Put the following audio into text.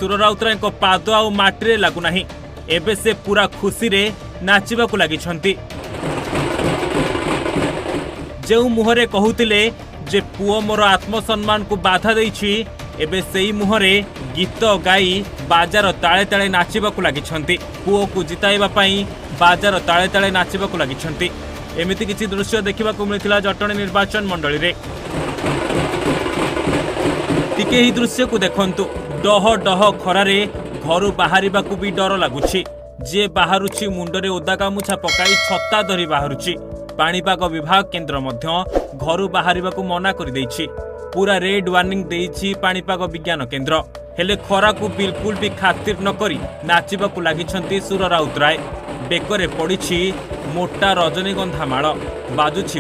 ସୁର ରାଉତରାୟଙ୍କ ପାଦ ଆଉ ମାଟିରେ ଲାଗୁନାହିଁ। ଏବେ ସେ ପୁରା ଖୁସିରେ ନାଚିବାକୁ ଲାଗିଛନ୍ତି। ଯେଉଁ ମୁହଁରେ କହୁଥିଲେ ଯେ ପୁଅ ମୋର ଆତ୍ମସମ୍ମାନକୁ ବାଧା ଦେଇଛି, ଏବେ ସେଇ ମୁହଁରେ ଗୀତ ଗାଇ ବାଜାର ତାଳେ ତାଳେ ନାଚିବାକୁ ଲାଗିଛନ୍ତି। ପୁଅକୁ ଜିତାଇବା ପାଇଁ ବାଜାର ତାଳେ ତାଳେ ନାଚିବାକୁ ଲାଗିଛନ୍ତି। ଏମିତି କିଛି ଦୃଶ୍ୟ ଦେଖିବାକୁ ମିଳିଥିଲା ଜଟଣୀ ନିର୍ବାଚନ ମଣ୍ଡଳୀରେ। ଟିକେ ଏହି ଦୃଶ୍ୟକୁ ଦେଖନ୍ତୁ। ଡହ ଡହ ଖରାରେ ଘରୁ ବାହାରିବାକୁ ବି ଡର ଲାଗୁଛି। ଯିଏ ବାହାରୁଛି ମୁଣ୍ଡରେ ଓଦା ଗାମୁଛା ପକାଇ ଛତା ଧରି ବାହାରୁଛି। ପାଣିପାଗ ବିଭାଗ କେନ୍ଦ୍ର ମଧ୍ୟ ଘରୁ ବାହାରିବାକୁ ମନା କରିଦେଇଛି। ପୁରା ରେଡ୍ ୱାର୍ଣ୍ଣିଂ ଦେଇଛି ପାଣିପାଗ ବିଜ୍ଞାନ କେନ୍ଦ୍ର। ହେଲେ ଖରାକୁ ବିଲକୁଲ ବି ଖାତିର ନ କରି ନାଚିବାକୁ ଲାଗିଛନ୍ତି ସୁର ରାଉତରାୟ। ବେକରେ ପଡ଼ିଛି ମୋଟା ରଜନୀଗନ୍ଧା ମାଳ, ବାଜୁଛି